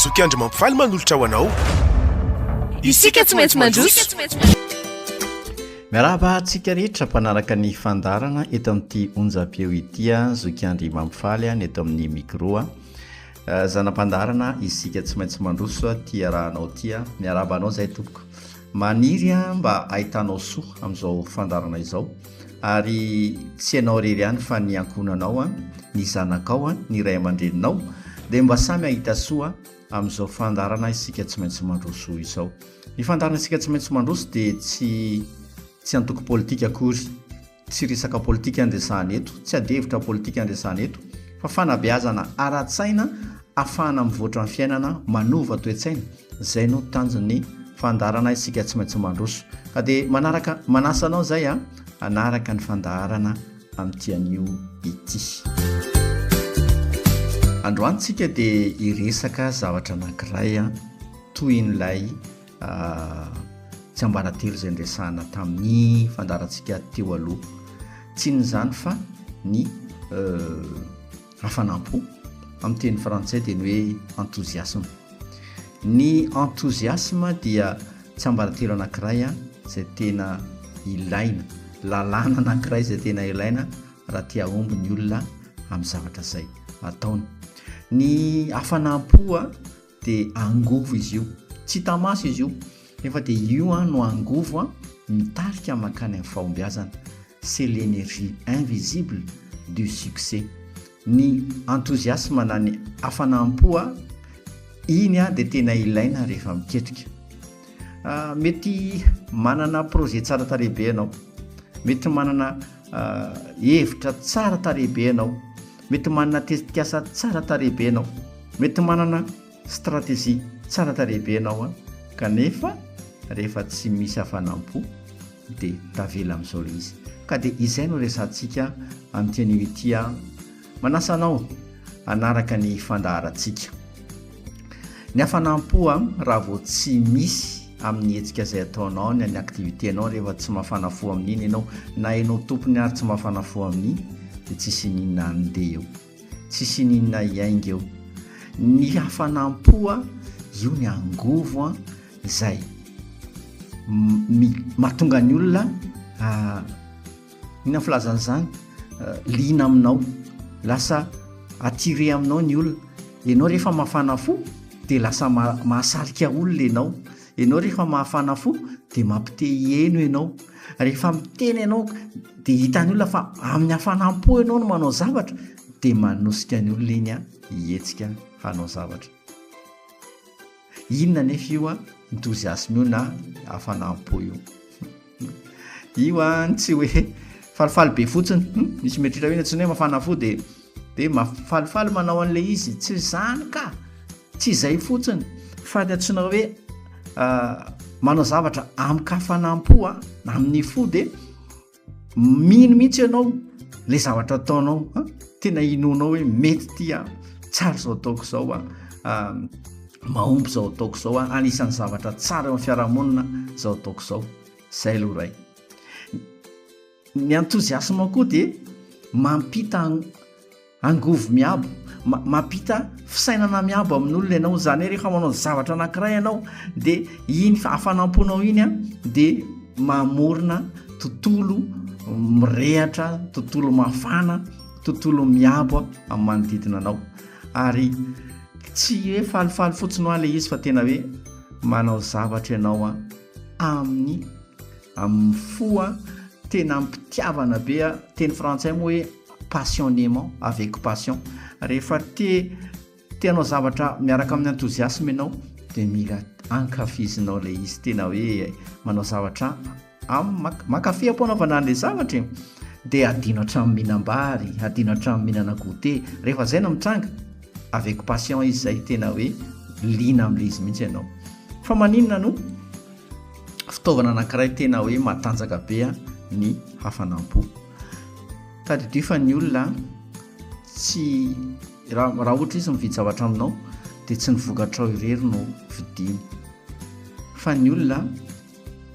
Zoky Andry Mampifaly manolotra ho anao. Isika tsy maintsy mandroso. Miarahaba antsika rehetra mpanaraka ny fandaharana eto amin'ity onjam-peo ity a, Zoky Andry Mampifaly ny eto amin'ny micro a. Zana-pandaharana isika tsy maintsy mandroso ity iarahanao ity a. Miarahaba anao izay tompoko. Maniry aho mba ahitanao soa amin'izao fandaharana izao ary tsy ianao irery ihany fa ny ankohonanao, ny zanakao, ny ray aman-dreninao dia mba samy hahita soa amin'izao fandaharana isika tsy maintsy mandroso izao. Ny fandaharana isika tsy maintsy mandroso dia tsy tsy antoko politika akory. Tsy resaka politika no resahana eto, tsy adihevitra politika no resahana eto, fa fanabeazana ara-tsaina afahana mivoatra amin'ny fiainana, manova toe-tsaina, izay no tanjon'ny fandaharana isika tsy maintsy mandroso. Ka dia manaraka, manasa anao izay a, hanaraka ny fandaharana amin'ity anio ity. Androany tsika dia hiresaka zavatra anankiray tohin'ilay Tsiambaratelo izay niresahana tamin'ny fandaharantsika teo aloha. Tsy inona izany fa ny hafanam-po, amin'ny teny frantsay dia ny hoe enthousiasme. Ny enthousiasme dia tsiambaratelo anankiray izay tena ilaina, lalàna anankiray izay tena ilaina raha te hahomby ny olona amin'ny zavatra izay ataony. Ny hafanam-po dia angovo izy io, tsy hita maso izy io nefa dia io an no angovo an mitarika mankany amin'ny fahombiazana, c'est l'énergie invisible du succès. Ny enthousiasme na ny hafanam-po an, iny an dia tena ilaina rehefa miketrika. Mety manana projet tsara tarehy be ianao, mety manana hevitra tsara tarehy be ianao, Mety manana tetikasa tsara tarehy be ianao, mety manana stratégie tsara tarehy be ianao an, kanefa rehefa tsy misy hafanam-po dia tavela amin'izao ilay izy. Ka dia izay no resahantsika amin'ity anio ity an. Manasa anao hanaraka ny fandaharantsika. Ny hafanam-po an, raha vao tsy misy amin'ny hetsika izay ataonao na ny activité-nao rehefa tsy mafana fo amin'iny ianao na ianao tompony ary tsy mafana fo amin'iny dia tsisy ininona handeha eo, tsisy ininona hiainga eo. Ny hafanam-po a, io ny angovo a izay mahatonga ny olona Inona ny filazana izany? Liana aminao, lasa attiré aminao ny olona. Ianao rehefa mafana fo dia lasa mahasarika olona ianao. Ianao rehefa mafana fo dia mampite hiheno ianao. Rehefa miteny ianao dia hitan'ny olona fa amin'ny hafanam-po ianao no manao zavatra dia manosika ny olona iny hihetsika hanao zavatra. Inona anefa io enthousiasme io na hafanam-po io? Io an tsy hoe falifaly be fotsiny. Hmm, misy mieritreritra hoe tsy ny hoe mafana fo dia dia mafalifaly manao an'ilay izy. Tsy izany ka. Tsy izay fotsiny fa ny antsoina hoe ah, manao zavatra amin-kafanam-po a, amin'ny fo dia Mino mihitsy ianao le zavatra ataonao a, tena inoanao hoe mety ity a, tsara izao ataoko izao a, mahomby izao ataoko izao a, anisan'ny zavatra tsara eo amin'ny fiarahamonina izao ataoko izao, izay aloha ray. Ny enthousiasme koa dia mampita Angovo miabo, mampita fisainana miabo amin'olona ianao, izany hoe rehefa manao zavatra anankiray ianao dia iny hafanam-ponao iny an dia mamorona tontolo mirehatra, tontolo mafana, tontolo miabo amin'ny manodidina anao. Ary tsy hoe falifaly fotsiny hoa ilay izy fa tena hoe manao zavatra ianao an amin'ny amin'ny fo an, tena am-pitiavana be an, teny frantsay moa hoe passionnément, avec passion. Rehefa te te hanao zavatra miaraka amin'ny enthousiasme ianao dia mila ankafizinao ilay izy, tena hoe manao zavatra am- mankafy am-panaovana an'ilay zavatra e. Dia adino hatramin'ny mihinam-bary, adino hatramin'ny mihinana goûter. Rehefa izay no mitranga, avec passion izy izay, tena hoe liana amin'ilay izy mihitsy ianao. Fa maninona no fitaovana anankiray tena hoe matanjaka be ny hafanam-po? Tadidio fa ny olona tsy raha raha ohatra izy mividy zavatra aminao dia tsy ny vokatrao irery no vidiany fa ny olona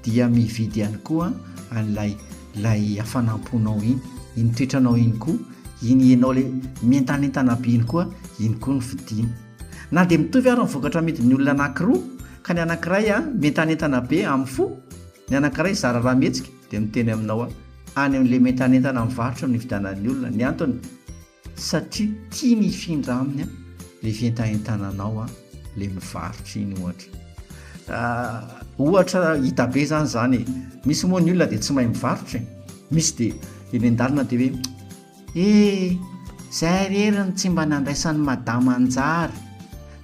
dia mividy ihany koa an'ilay ilay hafanam-ponao iny, iny toetranao iny koa, iny ianao le mientanentana be iny koa, iny koa no vidiany. Na dia mitovy ary ny vokatra amidin'ny olona anankiroa, ka ny anankiray mientanentana be amin'ny fo, ny anankiray zara raha mihetsika, dia miteny aminao aho, any amin'ilay mientanentana mivarotra no hividianan'ny olona. Ny antony, satria tiany hifindra aminy ilay fientanentananao ilay mivarotra iny ohatra. Ohatra hita be izany izany e. Misy moa ny olona dia tsy mahay mivarotra e. Misy dia eny an-dalana dia hoe Eh! Zay irery no tsy mba nandraisan'i madama anjara.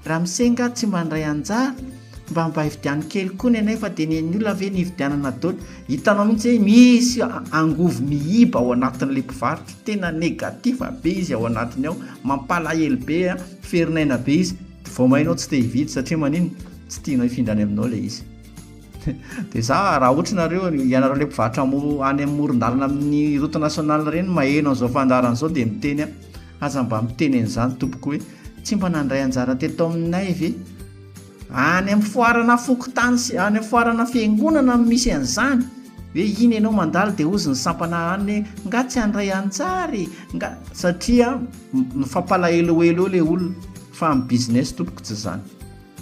Ramose nga tsy mba ndray anjara? Mba mba hividiano kely koa ny anay fa dia ny an'ny olona ve no hividianana daholo? Hitanao mihitsy hoe misy angovo miiba ao anatin'ilay mpivarotra, tena négatif be izy ao anatiny ao, mampalahelo be an, ferin'aina be izy, vao may ianao tsy te hividy satria maninona? Tsy tianao hifindra any aminao ilay izy. Dia za raha ohatra nareo ianareo le mpivarotra any amin'ny moron-dalana amin'ny route nationale ireny maheno an'izao fandaharana izao dia miteny aho aza mba miteny an'izany tompoko hoe tsy mba nandray anjara teto aminay ve any amin'ny foarana fokontany sy any amin'ny foarana fiangonana no misy an'izany hoe iny ianao mandalo dia hozy ny sampana any hoe nga tsy handray anjara e nga satria mifampalahelohelo eo le olona fa amin'ny business tompoko tsy izany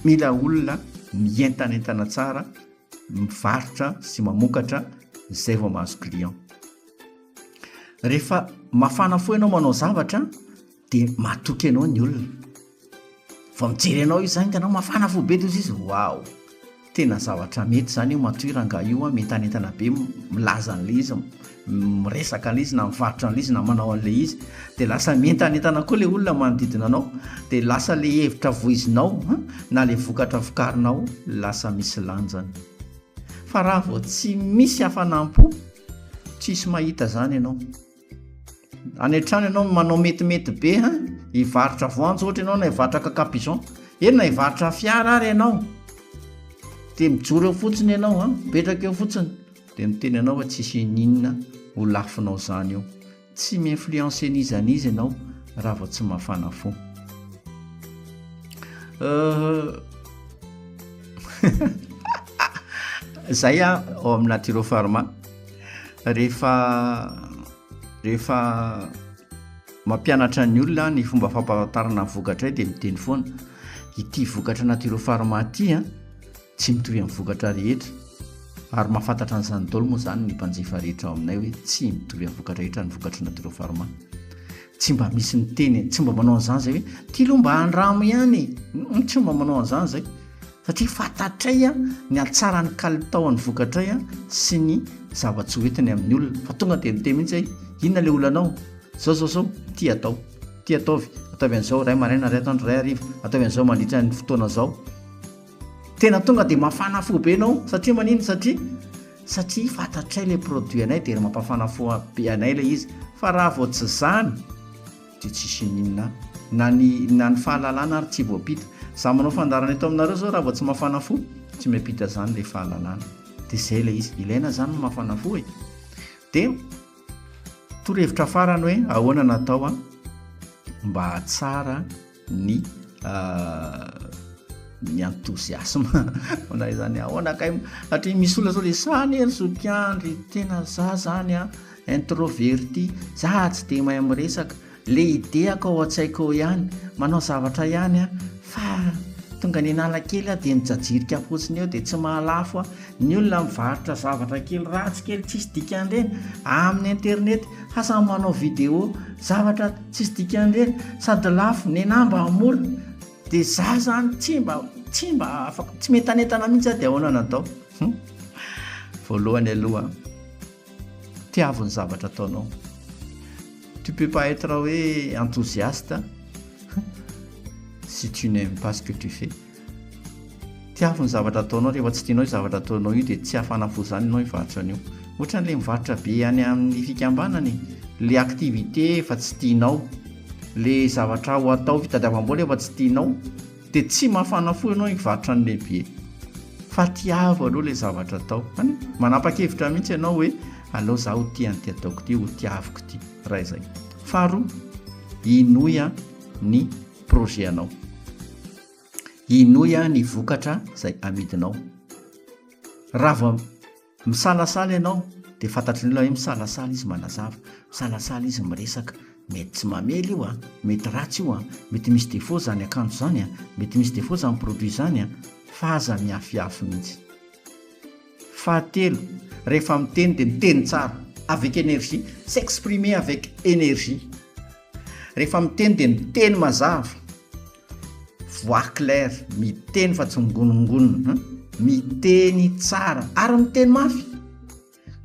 Mila olona mientanentana tsara, mivarotra sy mamokatra izay vao mahazo client. Rehefa mafana fo ianao manao zavatra dia matoky anao ny olona. Vao mijery anao izy zany hitanao mafana fo be dia hozy izy waouh! Tena zavatra mety zany io matoa io rangahy io an, mientanentana be milaza an'ilay izy, miresaka an'ilay izy na mivarotra an'ilay izy na manao an'ilay izy, dia lasa mientanentana koa ilay olona manodidina anao, dia lasa ilay hevitra voizinao an, na ilay vokatra vokarinao lasa misy lanjany. Fa raha vao tsy misy hafanam-po, tsisy mahita izany ianao. Any an-trano ianao manao metimety be an, hivarotra voanjo ohatra ianao na hivarotra caca pigeon, eny na hivarotra fiara ary ianao, dia mijoro eo fotsiny ianao an, mipetraka eo fotsiny, dia miteny anao fa tsisy ininona ho lafonao izany eo. Tsy mi-influencer n'iza n'iza ianao raha vao tsy mafana fo. Zay aho ao amin'ny Naturopharma. Rehefa rehefa mampianatra ny olona ny fomba fampahafantarana ny vokatray dia miteny foana ity vokatra Naturopharma ity an tsy mitovy amin'ny vokatra rehetra ary mahafantatra an'izany daholo moa izany ny mpanjifa rehetra ao aminay hoe tsy mitovy amin'ny vokatra rehetra ny vokatra Naturopharma. Tsy mba misy miteny, tsy mba manao an'izany zay hoe ty aloha mba andramo ihany e, tsy mba manao an'izany zay satria fantatray ny hatsaran'ny kalitaon'ny vokatray sy ny zava-tsoa entiny amin'ny olona fa tonga dia miteny mihitsy hoe inona ilay olanao, zao zao zao, ty atao, ty ataovy, ataovy an'izao iray maraina, iray atoandro, iray hariva, ataovy an'izao mandritra ny fotoana zao. Tena tonga dia mafana fo be ianao satria manino satria satria fantatray ilay produit anay dia mampafana fo be anay ilay izy fa raha vao tsy zany dia tsisy ininona na ny na ny fahalalana ary tsy voampita za manao fandaharana eto aminareo zao raha vao tsy mafana fo tsy miampita zany ilay fahalalana dia zay ilay izy ilaina zany ny mafana fo e dia torohevitra farany hoe ahoana natao a mba hahatsara ny ny enthousiasme na izany ahoana kay satria misy olona zao le za anie ry zoky andry tena za zany a introverti za tsy de mahay miresaka le ideako ao an-tsaiko ao ihany manao zavatra ihany a fa tonga any Analakely aho de mijajirika fotsiny eo de tsy mahalafo aho ny olona mivarotra zavatra kely ratsy kely tsisy dikany ireny amin'ny internet fa samy manao vidéo zavatra tsisy dikany ireny sady lafo nenah mba mora de za zany tsy mba tsy mba afaka tsy mientanentana mihitsy aho de ahoana no atao hum voalohany aloha tiavo ny zavatra ataonao tu peux pas être hoe enthousiaste si tu n'aimes pas ce que tu fais Tiavo ny zavatra ataonao, rehefa tsy tianao io zavatra ataonao io dia tsy hafana fo izany ianao hivarotra an'io. Ohatran'ilay mivarotra be any amin'ny fikambanana e, le activité efa tsy tianao, le zavatra ho atao fitadiavam-bola efa tsy tianao, dia tsy mafana fo ianao hivarotra an'ilay billet. Fa tiavo aloha ilay zavatra atao. Any manapa-kevitra mihitsy ianao hoe aleo za ho tia an'ity ataoko ity, ho tiaviko ity. Raha izay. Faharoa, inoy ny projet anao. Inoy ny vokatra izay amidinao. Raha vao misalasala ianao dia fantatry ny olona hoe misalasala izy manazava, misalasala izy miresaka. Mety tsy mamely io a, mety ratsy io a, mety misy défaut zany akanjo zany a, mety misy défaut zany produit zany a, fa aza miafiafy mihitsy. Fahatelo, rehefa miteny dia miteny tsara, avec énergie, s'exprimer avec énergie. Rehefa miteny dia miteny mazava, voix claire, miteny fa tsy migonongonona, miteny tsara ary miteny mafy.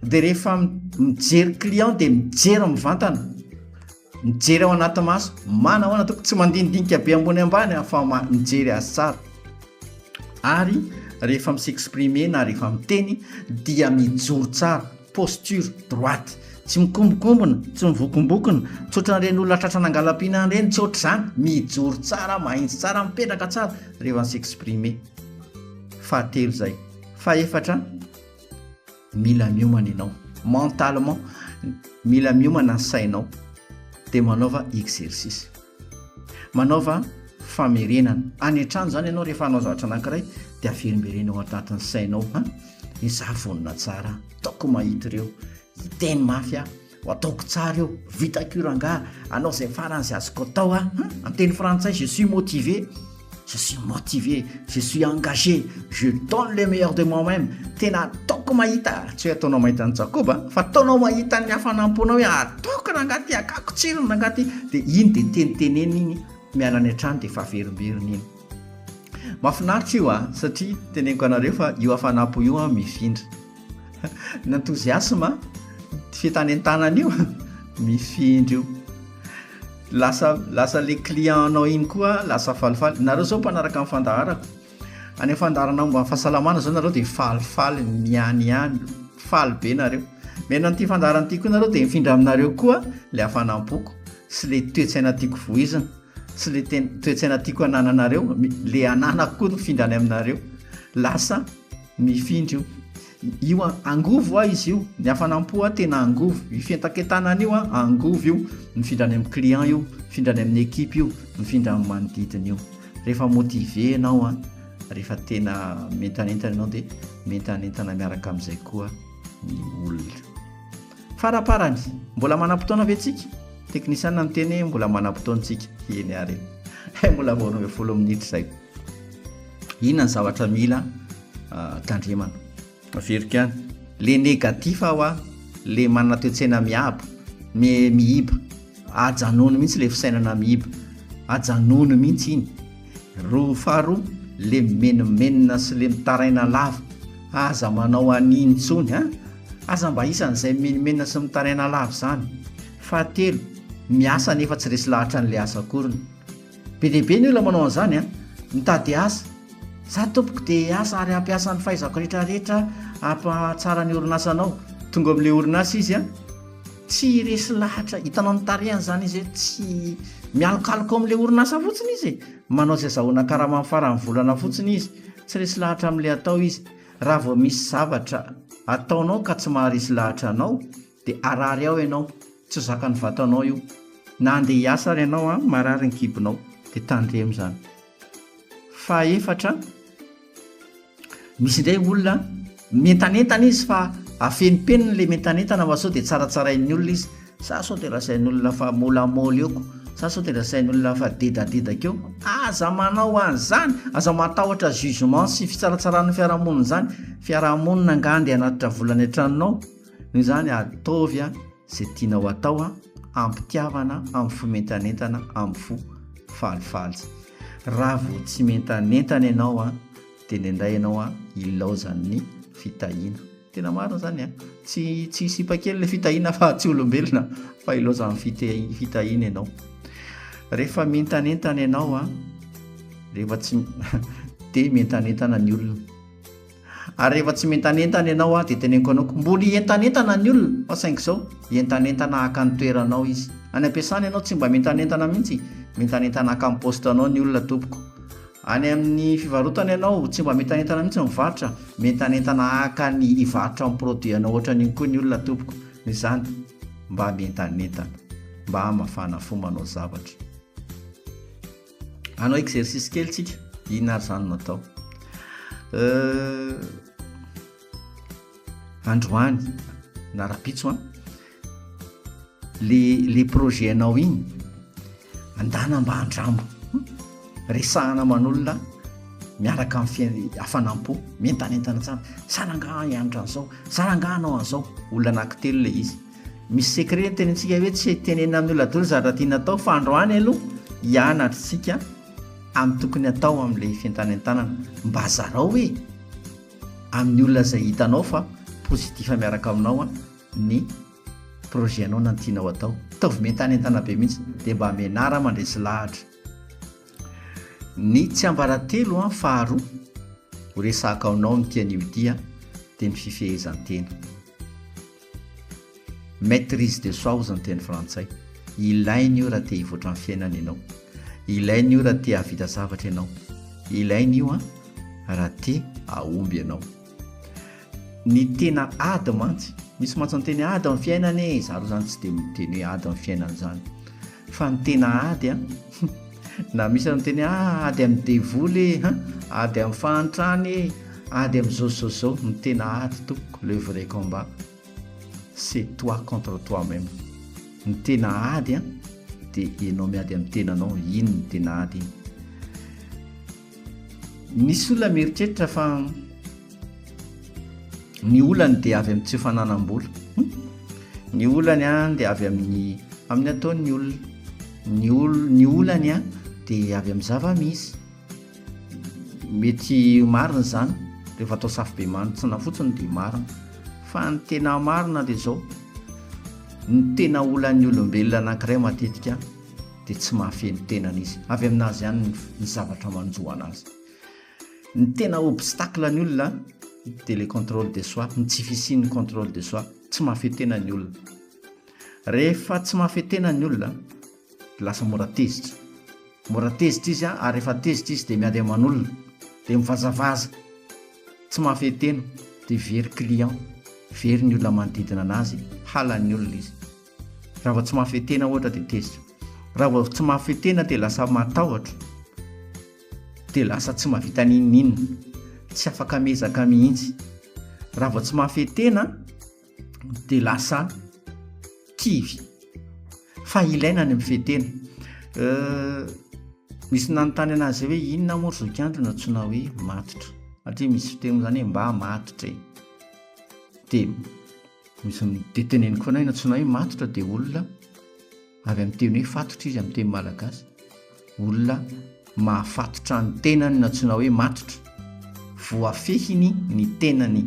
Dia rehefa mijery client dia mijery mivantana, mijery ao anaty maso, manahoana tompoko, tsy mandinidinika be ambony ambany aho fa mijery azy tsara. Ary rehefa mi-s'exprimer na rehefa miteny dia mijoro tsara, posture droite, tsy mikombokombona, tsy mivokombokona, tsy ohatran'ireny olona tratra nangalam-pihinana ireny, tsy ohatr'izany, mijoro tsara, mahitsy tsara, mipetraka tsara rehefa mi-s'exprimer. Fahatelo izay. Fahefatra. Mila miomana ianao mentalement, mila miomana ny sainao dia manaova exercice, manaova famerenana any an-trano izany ianao rehefa hanao zavatra anankiray dia averimbereno ao anatin'ny sainao ha izaho vonona tsara, ataoko mahita ireo, hiteny mafy aho. Ho ataoko tsara io, vitako io rangaha, hanao izay farany izay azoko atao aho, hein, amin'ny teny frantsay, je suis motivé, je suis motivé, je suis engagé, je donne le meilleur de moi même, tena ataoko mahita, tsy hoe ataonao mahita an'i Jakoba, fa ataonao mahita ny hafanam-ponao hoe ataoko rangaha ty, akako tsirony rangaha ty, dia iny dia tenitenenina iny, miala any an-trano dia efa averimberina iny. Mahafinaritra io an, satria teneniko anareo fa io hafanam-po io an mifindra. Ny enthousiasme, fientanentanana io, mifindra io. Lasa lasa le client anao iny koa lasa falifaly. Nareo zao mpanaraka ny fandaharako. Any amin'ny fandaharana momba ny fahasalamana zao nareo dia falifaly mianiany, faly be nareo. Mihaino an'ity fandaharana ity koa nareo dia mifindra aminareo koa le hafanam-poko sy le toe-tsaina tiako voizina sy le toe-tsaina tiako anananareo, le ananako koa mifindra any aminareo. Lasa Mifindra io. Io an, angovo hoa izy io, ny hafanam-po hoa tena angovo, io fientankentanana io an, angovo io, mifindra any amin'ny client io, mifindra any amin'ny équipe io, mifindra amin'ny manodidina io. Rehefa motivé ianao an, rehefa tena mientanentana ianao dia mientanentana miaraka amin'izay koa ny olona. Faraparany, mbola manam-potoana ve tsika? Teknisiana miteny hoe mbola manam-potoana tsika. Eny ary e. Hay mbola vao 12 minitra izay. Inona ny zavatra mila tandremana? Averiko ihany, le négatif aho a, le manana toe-tsaina miabo, mi- miiba, ajanony mihitsy le fisainana miiba, ajanony mihitsy iny. Roa faharoa, le mimenomenona sy le mitaraina lava, aza manao an'iny intsony a, aza mba isan'izay mimenomenona sy mitaraina lava izany. Fahatelo, miasa nefa tsy resy lahatra an'le asa akoriny. Be dia be ny olona manao an'izany an! Mitady asa. Za tompoko dia hiasa ary hampiasa ny fahaizako rehetra rehetra hampahatsara ny orinasanao. Tonga amin'ilay orinasa izy an, tsy resy lahatra, hitanao ny tarehiny izany izy hoe tsy mialokaloka ao amin'ilay orinasa fotsiny izy e! Manao izay azahoana karama amin'ny faran'ny volana fotsiny izy. Tsy resy lahatra amin'ilay atao izy. Raha vao misy zavatra ataonao ka tsy maharesy lahatra anao dia harary ao ianao. Tsy zakan'ny vatanao io. Na handeha hiasa ary ianao an, marary ny kibonao. Dia tandremo izany. Fahaefatra, misy indray olona mientanentana izy fa afenimpeniny ilay mientanentana fa sao dia tsaratsarain'ny olona izy. Za sao dia lazain'ny olona fa môlamôly eo ko, za sao dia lazain'ny olona fa dedadedaka eo. Aza manao an'izany! Aza matahotra jugement sy fitsaratsarahan'ny fiarahamonina izany. Fiarahamonina angaha andeha hanatitra vola any an-tranonao? Noho izany ataovy izay tianao atao am-pitiavana, amin'ny fo mientanentana, amin'ny fo falifaly. Raha vao tsy mientanentana ianao dia indraindray ianao ilaozan'ny fitahiana. Tena marina izany an! Tsy tsy sipa kely ilay fitahiana fa tsy olombelona fa ilaozan'ny fitahiana ianao. Rehefa mientanentana ianao rehefa tsy dia mientanentana ny olona. Ary rehefa tsy mientanentana ianao aho dia teneniko anao ko mbola hientanentana ny olona fa saingy izao hientanentana haka ny toeranao izy. Any am-piasana ianao tsy mba mientanentana mihitsy, mientanentana haka ny poste anao ny olona tompoko. Any amin'ny fivarotana ianao tsy mba mientanentana mihitsy mivarotra, mientanentana haka ny hivarotra ny produit anao ohatran'iny koa ny olona tompoko. Noho izany mba mientanentana, mba mafana fo manao zavatra. Hanao exercice kely tsika, inona ary izany no atao? Euh, androany na rapitso an. Le le projet anao iny andana mba andramo. Resahana aman'olona miaraka amin'ny hafanam-po, mientanentana tsara. Za rangaha hianatra an'izao, za rangaha hanao an'izao. Olona anankitelo ilay izy. Misy secret ny tenenintsika hoe tsy tenenina amin'ny olona daholo zavatra tiana atao fa androany aloha hianatra isika amin'ny tokony atao amin'ilay fientanentanana. Mba zarao hoe amin'ny olona izay hitanao fa positif miaraka aminao ny projet anao na ny tianao atao. Ataovy mientanentana be mihitsy dia mba mianara mandresy lahatra. Ny tsiambaratelo an faharoa ho resahako aminao amin'ity anio ity an dia ny fifehezan-tena. Maitrise de soi hozy ny teny frantsay. Ilaina io raha te hivoatra amin'ny fiainana ianao. Ilaina io raha te hahavita zavatra ianao. Ilaina io an raha te hahomby ianao. Ny tena ady mantsy, misy mantsy miteny ady amin'ny fiainana e, za aloha zany tsy dia miteny hoe ady amin'ny fiainana zany. Fa ny tena ady an, na misy ary miteny hoe ah ady amin'ny devoly e, han, ady amin'ny fahantrana e, ady amin'izao sy izao sy izao, ny tena ady tompoko, le vrai combat, c'est toi contre toi même. Ny tena ady an, dia ianao miady amin'ny tenanao, iny no tena ady iny. Misy olona mieritreritra fa ny olany dia avy amin'ny tsy fananam-bola. Hmm? Ny olany an dia avy amin'ny amin'ny ataon'ny olona. Ny ol ny olany an dia avy amin'ny zava-misy. Mety marina izany rehefa atao safobe mantsina fotsiny dia marina. Fa ny tena marina dia izao, ny tena olan'ny olombelona anankiray matetika dia tsy mahafehy ny tenany izy. Avy aminazy ihany ny zavatra manjo anazy. Ny tena obstacle ny olona dia le contrôle de soi, ny tsy fisian'ny contrôle de soi, tsy mahafehy tena ny olona. Rehefa tsy mahafehy tena ny olona dia lasa mora tezitra. Mora tezitra izy ary rehefa tezitra izy dia miady aman'olona, dia mivazavaza, tsy mahafehy tena, dia very client, very ny olona manodidina anazy, halan'ny olona izy. Raha vao tsy mahafehy tena ohatra dia tezitra. Raha vao tsy mahafehy tena dia lasa matahotra. Dia lasa tsy mahavita n'inon'inona. Tsy afaka miezaka mihitsy. Raha vao tsy mahafehy tena dia lasa kivy. Fa ilaina ny mifehy tena. Euh, misy nanontany anazy hoe inona moa ry zokiandro no antsoina hoe matotra. Satria misy fiteny moa zany hoe mba matotra e. Dia Misy dia teneniko foana hoe nantsoina hoe matotra dia olona avy amin'ny teny hoe fatotra izy amin'ny teny malagasy. Olona mahafatotra ny tenany no antsoina hoe matotra. Voafehiny ny tenany.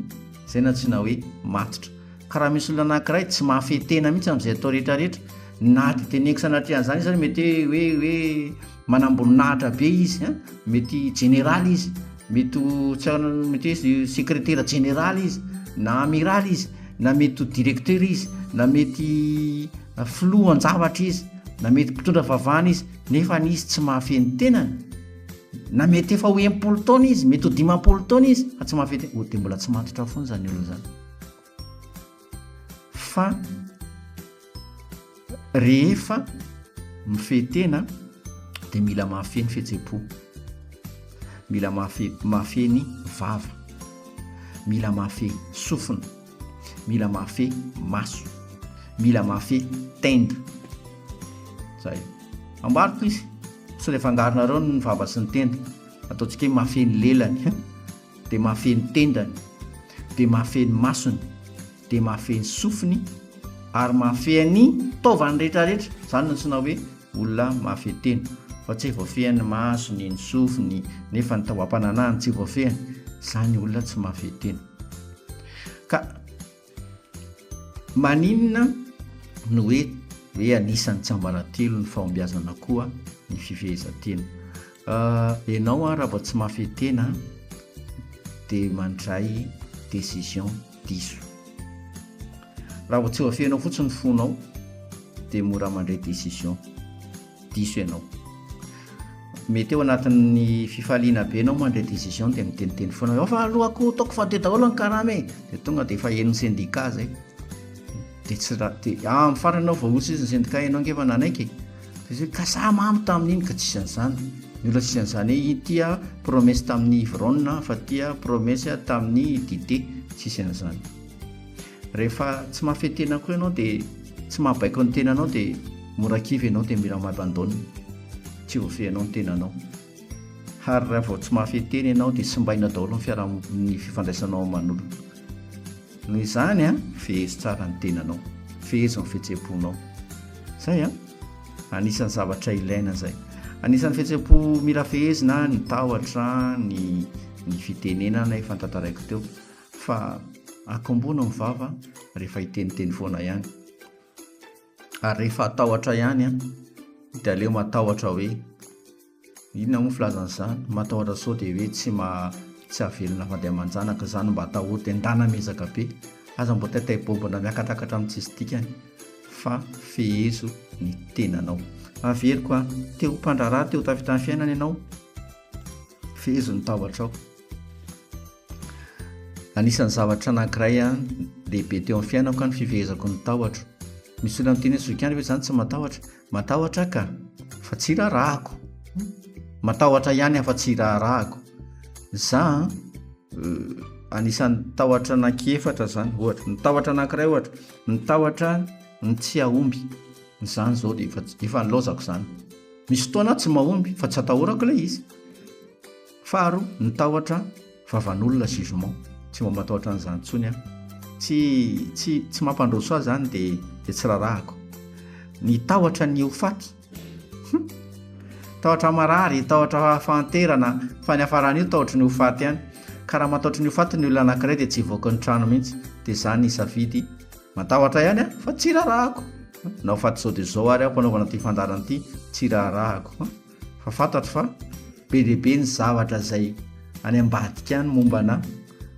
Izay no antsoina hoe matotra. Ka raha misy olona anankiray tsy mahafehy tena mihitsy amin'izay atao rehetra rehetra, na dia teneniko sanatria an'izany izy ary mety hoe hoe hoe manamboninahitra be izy an, mety jeneraly izy, mety ho tsy mety hoe sekretera jeneraly izy, na amiraly izy, na mety ho directeur izy, na mety filohan-javatra izy, na mety mpitondra vavahana izy, nefa izy tsy mahafehy ny tenany, na mety efa ho 60 taona izy, mety ho 50 taona izy, fa tsy mahafehy tena, oh, dia mbola tsy matotra foana izany olona izany. Fa Rehefa mifehy tena dia mila mahafehy ny fihetseham-po, mila mahafehy mahafehy ny vava, mila mahafehy sofina, mila mahafehy maso, mila mahafehy tenda. Zay. Ambariko izy, sao dia afangaronareo ny vava sy ny tenda. Ataontsika hoe mahafehy ny lelany, dia mahafehy ny tendany, dia mahafehy ny masony, dia mahafehy ny sofiny ary mahafehy ny taovany rehetra rehetra, izany no antsoina hoe olona mahafehy tena, fa tsy hoe voafehiny ny masony, ny sofiny, nefa ny taovam-pananahany tsy voafehiny, izany olona tsy mahafehy tena. Ka maninona no hoe hoe anisan'ny tsiambaratelo ny fahombiazana koa ny fifehezan-tena? Ianao raha vao tsy mahafehy tena dia mandray décision diso. Raha vao tsy voafehinao fotsiny ny fonao dia mora mandray décision diso ianao. Mety eo anatin'ny fifaliana be ianao mandray décision dia miteniteny foana hoe fa aloako ataoko fa dia daholo ny karama e! Dia tonga dia efa henon'ny syndicat zay. Dia tsy raha dia amin'ny farany ianao vao hotsy izy ny syndicat ianao ange efa nanaiky e. Dia zay ka za mamo tamin'iny ka tsisy an'izany. Ny olona tsisy an'izany hoe ity a promesse tamin'ny ivronne fa ty a promesse tamin'ny dite, tsisy an'izany. Rehefa tsy mahafehy tena koa ianao dia. tsy mahabaiko ny tenanao dia mora kivy ianao dia mila mi-abandonne. Tsy voafehinao ny tenanao. Ary raha vao tsy mahafehy tena ianao dia simbaina daholo ny fiaraha ny fifandraisanao aman'olona. Noho izany an, fehezo tsara ny tenanao. Fehezo ny fihetseham-ponao. Zay an. Anisan'ny zavatra ilaina izay. Anisan'ny fihetseham-po mila fehezina ny tahotra, ny ny fitenenana efa notantaraiko teo. Fa akombona ny vava rehefa hiteniteny foana ihany. Ary rehefa hatahotra ihany an, dia aleo matahotra hoe inona moa filazana izany? Matahotra sao dia hoe tsy ma tsy hahavelona vady aman-janaka izany mba atahory dia ndana miezaka be. Aza mba taitay bombona miakatrakatra amin'ny tsisy dikany fa fehezo ny tenanao. Averiko an, te ho mpandraharaha, te ho tafita amin'ny fiainana ianao, fehezo ny tahotrao. Anisan'ny zavatra anankiray lehibe teo amin'ny fiainako ny fifehezako ny tahotro. Misy olona miteny hoe zoky ihany ve izany tsy matahotra? Matahotra aho ka, fa tsy raharahako. Matahotra ihany aho fa tsy raharahako. Za an, anisan'ny tahotra anankiefatra izany ohatra. Ny tahotra anankiray ohatra, ny tahotra ny tsy hahomby. Izany izao dia efa efa nilaozako izany. Misy fotoana aho tsy mahomby fa tsy atahorako ilay izy. Faharoa, ny tahotra vavan'olona, jugement. Tsy mba matahotra an'izany intsony aho. Tsy, tsy, tsy mampandroso ahy izany dia, dia tsy rarahako. Ny tahotra ny ho faty. Hum! Tahotra marary, tahotra fahanterana, fa ny hafaran'io tahotry ny ho faty ihany. Ka raha matahotra ny ho faty ny olona anankiray dia tsy hivoaka ny trano mihitsy. Dia izaho nisafidy matahotra ihany aho fa tsy rarahako. Na ho faty izao dia izao ary aho am-panaovana ity fandaharana ity, tsy raharahako. Fa fantatro fa be dia be ny zavatra izay any ambadika any momba anà.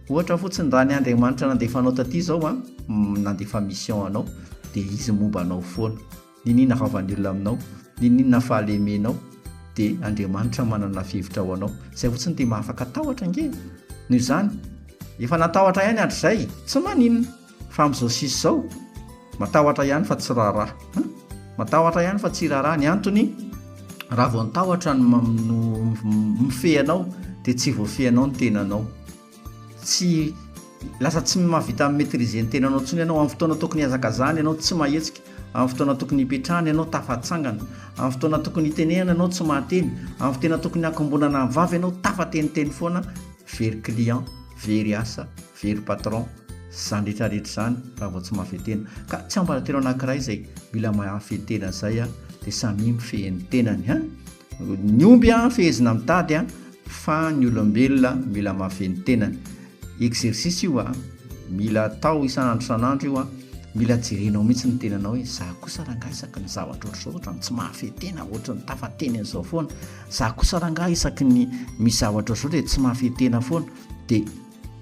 Ohatra fotsiny, raha ny Andriamanitra nandefa anao taty izao an, nandefa mission anao, dia Izy momba anao foana. N'inon'inona vavan'ny olona aminao, n'inon'inona fahalemenao, dia Andriamanitra manana fihevitra ho anao. Izay fotsiny dia mahafaka tahotra ange e! Noho izany, efa natahotra ihany hatrizay, tsy maninona. Fa amin'izao sisa izao, matahotra ihany fa tsy raharaha. Hein? Matahotra ihany fa tsy raharaha. Ny antony, raha vao ny tahotra no mifehy anao, dia tsy voafehinao ny tenanao. Tsy, lasa tsy mahavita mi-maitriser ny tenanao intsony ianao. Amin'ny fotoana tokony hihazakazahana ianao tsy mahetsika. Amin'ny fotoana tokony hipetrahana ianao tafatsangana. Amin'ny fotoana tokony hitenenana ianao tsy mahateny. Amin'ny fotoana tokony hakombonana ny vava ianao tafateniteny foana. Very client, very asa, very patron. Izany rehetra rehetra izany raha vao tsy mahafehy tena. Ka tsiambaratelo anankiray izay mila mahafehy tena izay dia samia mifehy ny tenany an! Ny omby an fehezina mitady an fa ny olombelona mila mahafehy ny tenany. Exercice io an, mila atao isan'andro isan'andro io an, mila jerenao mihitsy ny tenanao hoe za kosa rangahy isaky ny zavatra ohatr'izao ohatran'ny tsy mahafehy tena, ohatran'ny tafateny an'izao foana, za kosa rangahy isaky ny misy zavatra ohatr'izao dia tsy mahafehy tena foana, dia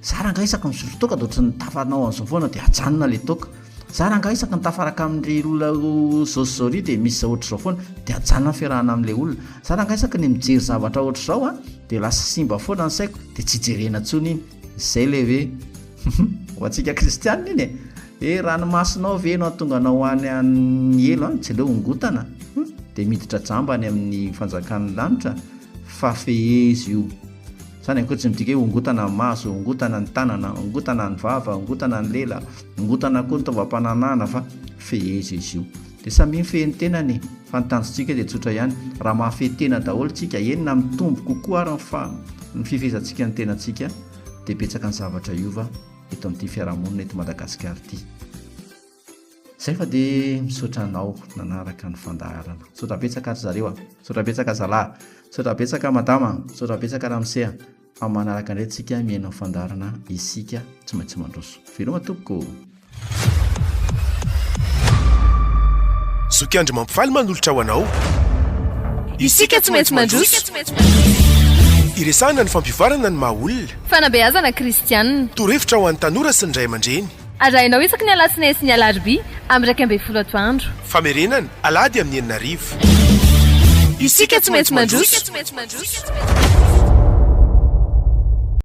Za rangahy isaky ny misotro toaka dia ohatran'ny tafanao an'izao foana dia ajanona ilay toaka. Za rangahy isaky ny tafaraka amin'ry olona zao sy zao ry dia misy zao ohatr'izao foana dia ajanona ny fiarahana amin'ilay olona. Za rangahy isaky ny mijery zavatra ohatr'izao an dia lasa simba foana ny saiko dia tsy jerena intsony iny. Izay ilay hoe ho antsika kristianina iny e. Hoe ranomasonao ve no hahatonga anao any amin'ny helo an, jereo ongotana dia miditra jamba any amin'ny fanjakan'ny lanitra fa fehezo io. Izany akory tsy midika hoe ongotana ny maso, ongotana ny tanana, ongotana ny vava, ongotana ny lela, ongotana koa ny taovam-pananahana fa fehezo izy io. Dia samia mifehy ny tenany e! Fa ny tanjontsika dia tsotra ihany, raha mahafehy tena daholo tsika, eny na mitombo kokoa ary ny fa ny fifehezantsika ny tenantsika dia betsaka ny zavatra hiova eto amin'ity fiarahamonina eto Madagasikara ity. Zay fa dia misaotra anao nanaraka ny fandaharana. Misaotra betsaka ry zareo a. Misaotra betsaka zalahy. Misaotra betsaka madama. Misaotra betsaka ramose a. Amin'ny manaraka indray tsika mihaino ny fandaharana isika tsy maintsy mandroso. Veloma tompoko. Zoky Andry Mampifaly manolotra ho anao. Isika tsy maintsy mandroso. Iresahana ny fampivoarana ny maha olona. Fanabeazana kristianina. Torohevitra ho an'ny tanora sy ny ray aman-dreny. Arahinao isaky ny alatsinainy sy ny alarobia amin'ny 11 atoandro. Famerenana, alahady amin'ny 6 hariva. Isika tsy maintsy mandroso.